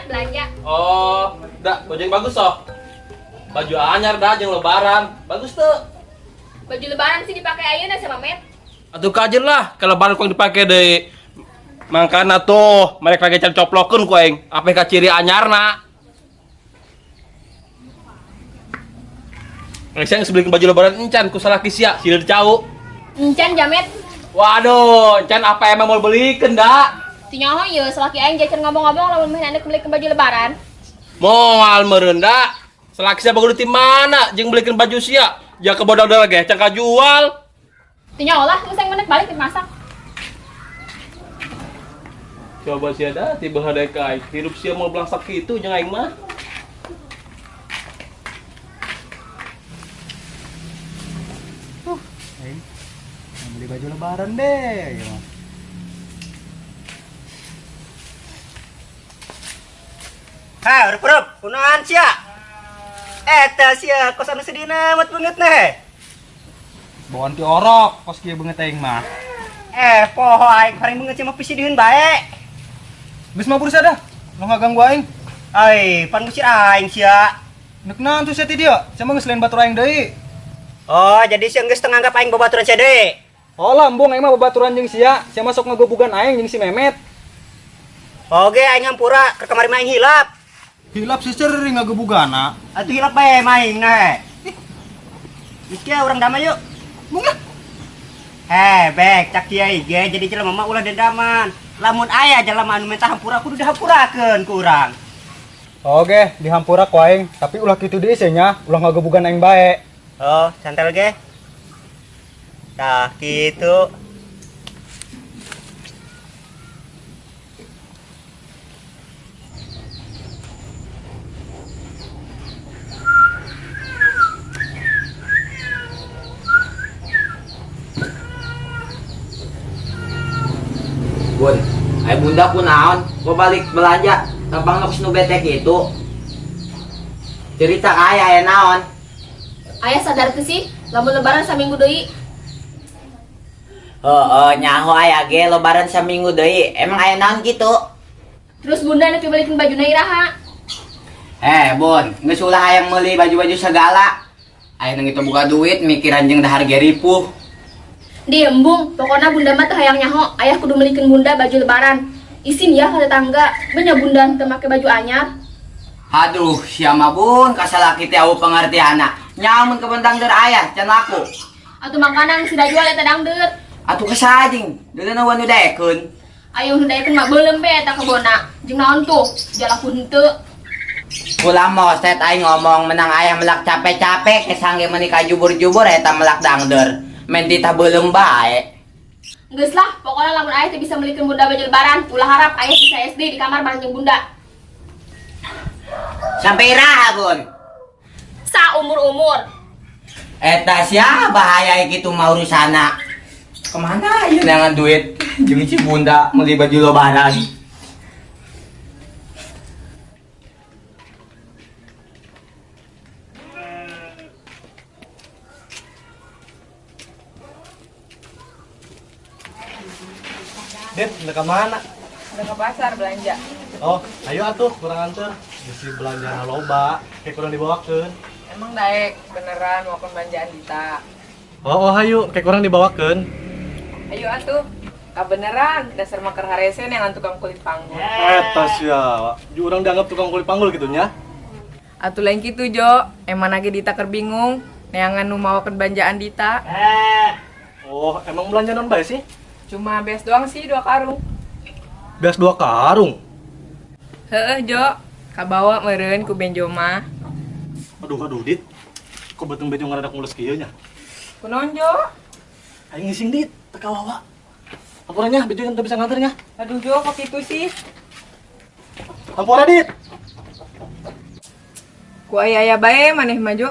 belanja. Oh, dah baju yang bagus soh. Baju anyar dah jeung lebaran. Bagus tuh. Baju lebaran sih dipakai ayeuna sama Met. Atuh kajen lah, ke lebaran ku dipake deui. Mangkana tuh, mereka lagi can coplokeun ku aing. Apa ka ciri anyarna? Saya geus beliin baju lebaran encan ku salaki sia, sieur cau. Encan jamet. Waduh, encan apa emang mau belikeun da? Teu nyaho ieu salaki aing jacan ngomong-ngomong lamun meh anak belikeun baju lebaran. Moal meureun da. Salaki sia bagus di mana jeung belikeun baju sia? Ja ke bodol-bodol ge can kajual. Teu nyaho lah, geus aing menek balik masak. Coba sia da tiba hade ka aing. Hirup sia mau belangsak kitu jeung aing mah. Aing mau beli baju lebaran deh. Ya. Hei, urup-urup, kunaon sia? Eta sia kos anu sedihna amat beungeut neh. Bawaan ti orok kos kieu beungeut aing mah. Poho aing paling beungeut sia mah pisidieun bae. Geus mah bursa dah, lo ngaganggu aing. Ai, pan ngusir aing sia. Neuk naon tuh sia ti dieu? Sia mah geus lain batur aing deui. Oh, jadi sia geus teu nganggap aing babaturan sia deui. Oh, lambung aing mah babaturan jeung sia. Sia mah sok ngagobugan aing jeung si Memet. Oke, aing hampura keur kamari mah aing hilap. Hilap sih sering ngagebugana. Atuh hilap bae maing nah. Geus kieu urang damai yuk. Mung lah. Heh, bek cak kiai ge jadi jelema mah ulah dendaman. Lamun aya jelema anu minta hampura kudu dihampurakeun ku urang. Oke, dihampura ku aing, tapi ulah kitu deui sia nya, ulah ngagebugan aing bae. Oh, santel ge. Tah kitu. Bun, ay bunda kunaon, gua balik belanja, tampang nu nu bete kitu. Cerita ka aya aya naon? Ayah sadar teu sih, lamun lebaran saminggu deui. Heeh, nyaho aya ge lebaran saminggu deui. Emang aya naon kitu? Terus bunda nek dibalikin bajuna iraha. Bun, geus ulah hayang meuli baju-baju segala. Aya nu kitu buka duit mikiran jeung dahar ge ripuh. Diem bung, pokoknya bunda mah teu hayang nyaho, ayah kudu melikeun bunda baju lebaran. Isin ya ka tetangga, benya bunda teu make baju anyar. Aduh, sia mah bun, kasalaki teh eueuh pengertianna. Nyamun ke dangdeur ayah, can laku. Atuh makanan sudah jual eta dangdeur. Atuh kesajing, deuleu nu daekeun. Ayo nu daekeun mah beuleum be eta kebona. Jeung naon tuh, jalaku henteu. Kula moset aing ngomong menang ayah melak capek-capek kesangge menikah jubur-jubur eta melak dangdeur. Mentita belum bae. Geus lah, pokoknya lamun ayah teu bisa melikeun bunda baju lebaran, ulah harap ayah bisa SD di kamar bareng jeung bunda. Sampai iraha, Bun? Sa umur-umur. Eta sia bahaya kitu mah urusana. Kemana ieu neangan duit jeung si bunda meuli baju lebaran? Dit, udah ke mana? Udah ke pasar belanja. Oh, ayo atuh, kurang anter. Bisi belanjaan loba, kayak kurang dibawakeun. Emang daek beneran mau belanjaan Dita. Oh, ayo, kayak kurang dibawakeun. Ayo atuh. Ka beneran, dasar maker haresen yang tukang kulit panggul. Eta sia, urang dianggap tukang kulit panggul gitu nya. Atuh lain kitu, Jo. Emang lagi Dita keur bingung, neangan nu mawakeun belanjaan Dita. Oh, emang belanja non bae sih? Cuma beas doang sih 2 karung. Beas 2 karung? Heeh, Jo. Kabawa meureun ku Benjo mah. Aduh, Dit. Kok beuteung Benjo ngaradak mules kieu nya? Kunaon, Jo? Aing ngising, Dit. Teu kawawa. Hampura nya, Benjo teu bisa nganter nya. Aduh, Jo, kok kitu sih? Hampura, Dit. Ku aya-aya bae maneh mah, Jo.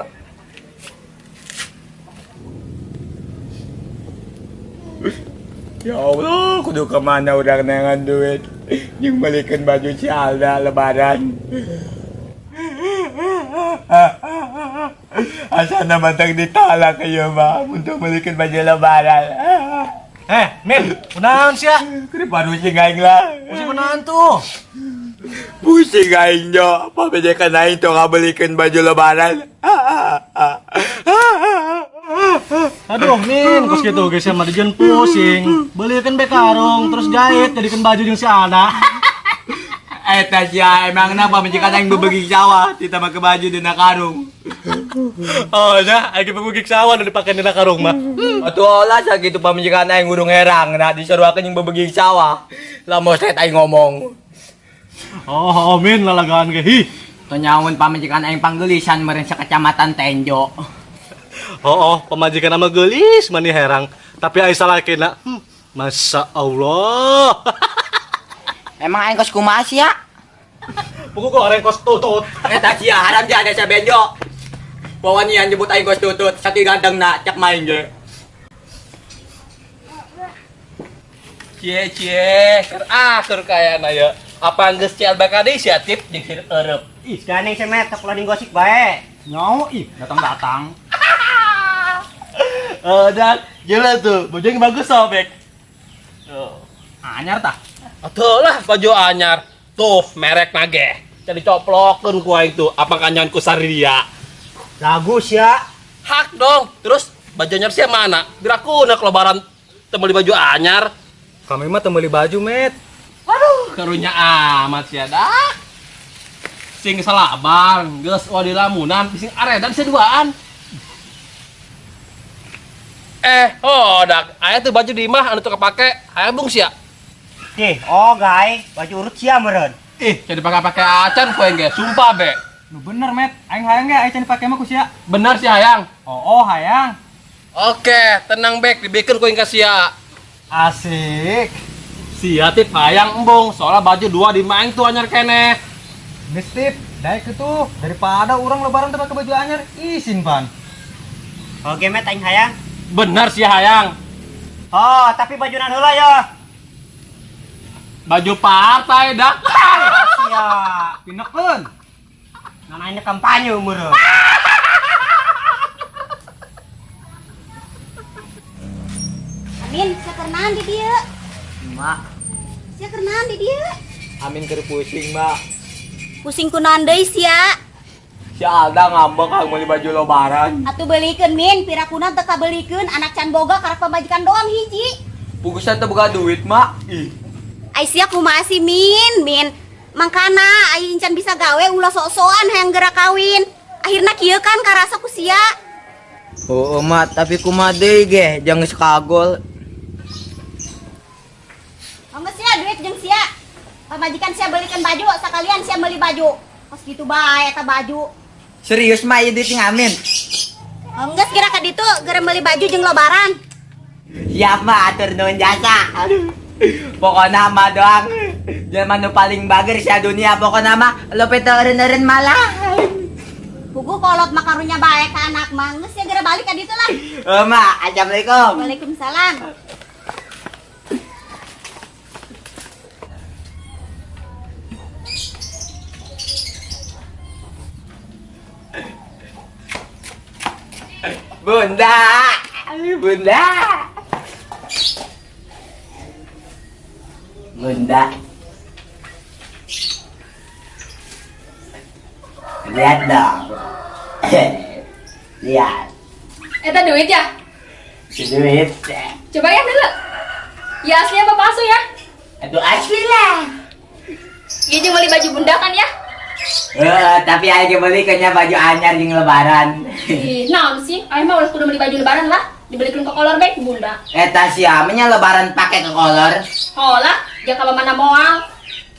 Ya Allah, kudu kemana urang neangan duit jeung melikeun baju si Alda lebaran. Asana mantang ditalak ieu mah untuk melikeun baju lebaran. Min, kunaon sia? Keur baru sing aing lah. Pusing kunaon tuh? Pusing aing Jo, pamajikan aing tong ngabelikeun baju lebaran. Aduh, Min, kos kitu geus mah dijieun pusing. Belikeun be karung terus jahit jadikeun baju jeung si Alda. Eta sia emangna pamajikan aing bebegik sawah tita make baju dina karung. Oh nya, aing bebegik sawah nu dipake dina karung mah. Atuh olah sakitu pamajikan aing urung herang nah disaruakeun jeung bebegik sawah. Lah moset aing ngomong. Oh, Min lalagaan ge hi. Teu nyaun pamajikan aing panggeulisan meureun sakecamatan Tenjo. Oh, pamajikan mah geulis mani herang, tapi ai salakina Masya Allah. Emang aing kos kumaha sia? Pugu goreng kos tutut. Eta sia haram jadah sia Benjo. Wawanian nyebut aing kos tutut, sakieu gantengna cak main ge. Cie cie, keur akur kayana ye. Apa geus cial bakal deui sia tip jeung hirup eureub. Ih, ganeng semet sok ulah gosip bae. Nyau ih, datang-datang. Dan gila tuh, baju yang bagus sobek. Tuh. Anyar tah? Atuh lah baju anyar. Tuh merek nage. Jadi coplokeun ku aing tuh, apa kanyan ku saria. Bagus ya. Hak dong. Terus baju anyar sia mana? Biraku nak lebaran teu meuli baju anyar. Kami mah teu meuli baju, Met. Waduh, karunya amat sia dah. Sing salabar, geus wah di lamunan, sing aredan sia duaan. Oh, dak, aya tuh baju di imah anu teu kepake, hayang bung sia. Dih, oh gae, baju urut sia meureun. Ih, jadi pake-pake acan ku aing ge, sumpah be. Nu bener, Met. Aing hayang ge, aing can dipake mah ku sia. Bener sih hayang. Oh, hayang. Oke, tenang bek, dibikeun ku aing ka sia. Asik. Sia tip hayang embung, soalnya baju dua di imah aing tuh anyar keneh. Geus tip, daek kitu daripada urang lebaran teu pake baju anyar, isin pan. Oke, Met, aing hayang. Bener sih hayang. Oh, tapi baju nan heula ya. Baju partai dah. Sia, pinekeun. Namanya kampanye meureun. Amin, sia keur naon di dieu? Mak. Sia keur naon di dieu? Amin keur pusing, Mak. Pusing kunaon deui sia? Si Alda ngambek kang meuli baju lebaran. Atuh beulikeun Min, pirakuna teu kabelikeun, anak can boga karek pamajikan doang hiji. Pugusan teu boga duit, Mak. Ih. Ai sia kumaha sih Min, Min? Mangkana ai can bisa gawe ulah sok-sokan hayang geura kawin. Akhirna kieu kan karasa ku sia. Oh, Mak, tapi kumaha deui ge, jeung geus kagol. Geus sia duit jeung sia. Pamajikan sia belikeun baju, sakalian sia meuli baju. Kos kitu bae eta baju. Serius mah ieu duit ngamin. Geus geura ka ditu geura meuli baju jeung lebaran. Siap mah atur nuhun jasa. Aduh. Pokona mah doang. Jelema nu paling bager sia dunia pokona mah lope teu eureun-eureun malah. Puguh kolot mah karunya bae ka anak mah. Geus sia geura balik ka ditu lah. Heuh mah, assalamualaikum. Waalaikumsalam. Bunda, bunda, bunda, lihat dong, lihat. Eta duit ya? Duit. Coba ya dulu. Ya asli apa palsu ya? Itu asli lah. Iya jeung beli baju bunda kan ya? Tapi aing beli kayaknya baju anyar jeung lebaran. Ih, naon sih? Aing mah ulah kudu beli baju lebaran lah. Dibelikeun ke kolor bae ku bunda. Eta sia nya lebaran pake ke kolor. Holah, jaka mana moal.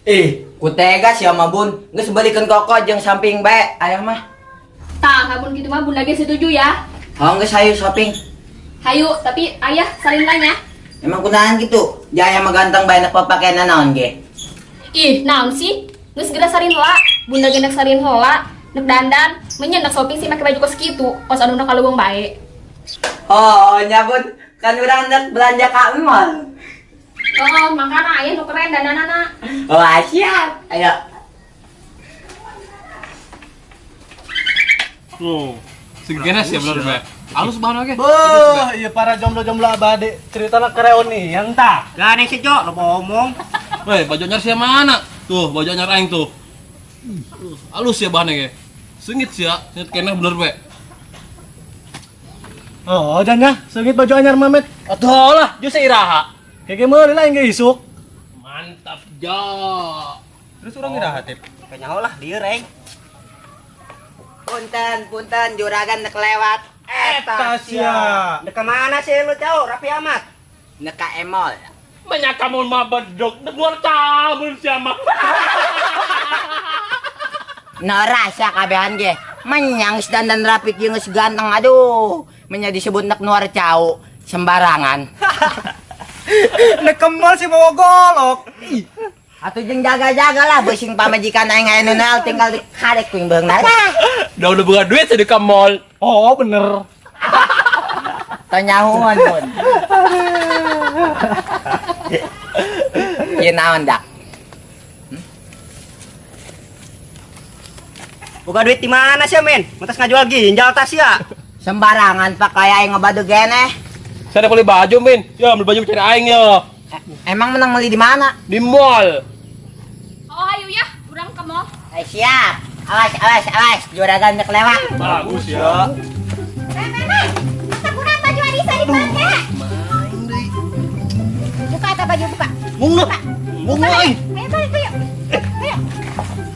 Ih, ku tega sia mah bun. Geus belikeun koko jeung samping bae ayah mah. Tah, lamun kitu mah bunda ge setuju ya. Oh, geus hayu shopping. Hayu, tapi ayah salin ya. Emang kunaon gitu? Jaya mah ganteng bae nek papakena naon ge? Ih, naon sih? Geus geura salin heula. Bunda ge nek salin heula, nek dandan, menyen nek shopping sih make baju kos kitu, kos anu na kaleuweung bae. Oh, nya bun, kan urang nek belanja ka mall. Oh, makana aya nu keren dandanana. Oh, siap. Ayo. Oh, segena sih bener bae. Halus bahan oge. Beuh, ieu para jomblo-jomblo abade ceritana kereunian tah. Gane sih Jo, lo omong. Weh, baju anyar sia mana? Tuh, baju anyar aing tuh. Halus ya bahannya ge. Sengit sih ya, sengit keneh bener we. Oh, jangan sengit baju anyar Mamet. Atuh lah, jeung iraha. Keke meuli lah aing ge isuk. Mantap, Jo. Terus urang iraha tip. Kanyaho lah lieur aing. Punten, punten juragan nek lewat. Eta sia. Dek mana sih lu jauh rapi amat. Nek ka emol. Banyak kamu mah bedog, nek luar cabul sia mah. Nora sia kabehan ge. Menyang geus dandan rapi jeung geus ganteng aduh. Menya disebut nek nuar cau sembarangan. Nek kemol sih bawa golok. Atuh jeung jaga-jaga lah beusiing pamajikan aing aya nu nael tinggal dikadek ku beungna lah. Udah buka duit di ke mall. Oh, bener. Tanyahuan pun. Ieu naon dak? Buka duit di mana sih, men? Mentas ngajual ginjal tas ya. Sembarangan pakai aing ngebadu geneh. Saya beli baju, Min. Ya, beli baju cari aing ya. Emang menang beli di mana? Di mall. Oh, ayo ya, urang ke mall. Siap. Awas, awas, awas. Juragan nek lewat. Bagus ya. Meh, masa kurang baju Adisa dipake. Buka eta baju buka. Mung mung euy. Ayo balik ayo. Ayo.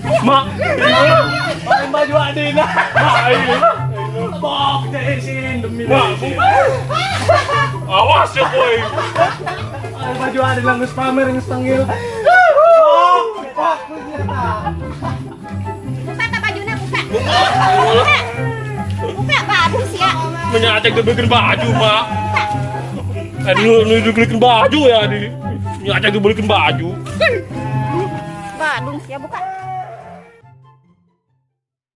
Ayo. Mak. Pakai baju Adina. Bok isin demi. Awas ya, boy. Baju Adina geus pamer geus tanggil. Bok, bok. Buka ta bajuna buka. Buka. Buka bagus ya. Menyacek dibelikan baju, Mak. Aduh, lu dibelikan baju ya, Adi. Nyacek dibelikan baju. Badung ya buka.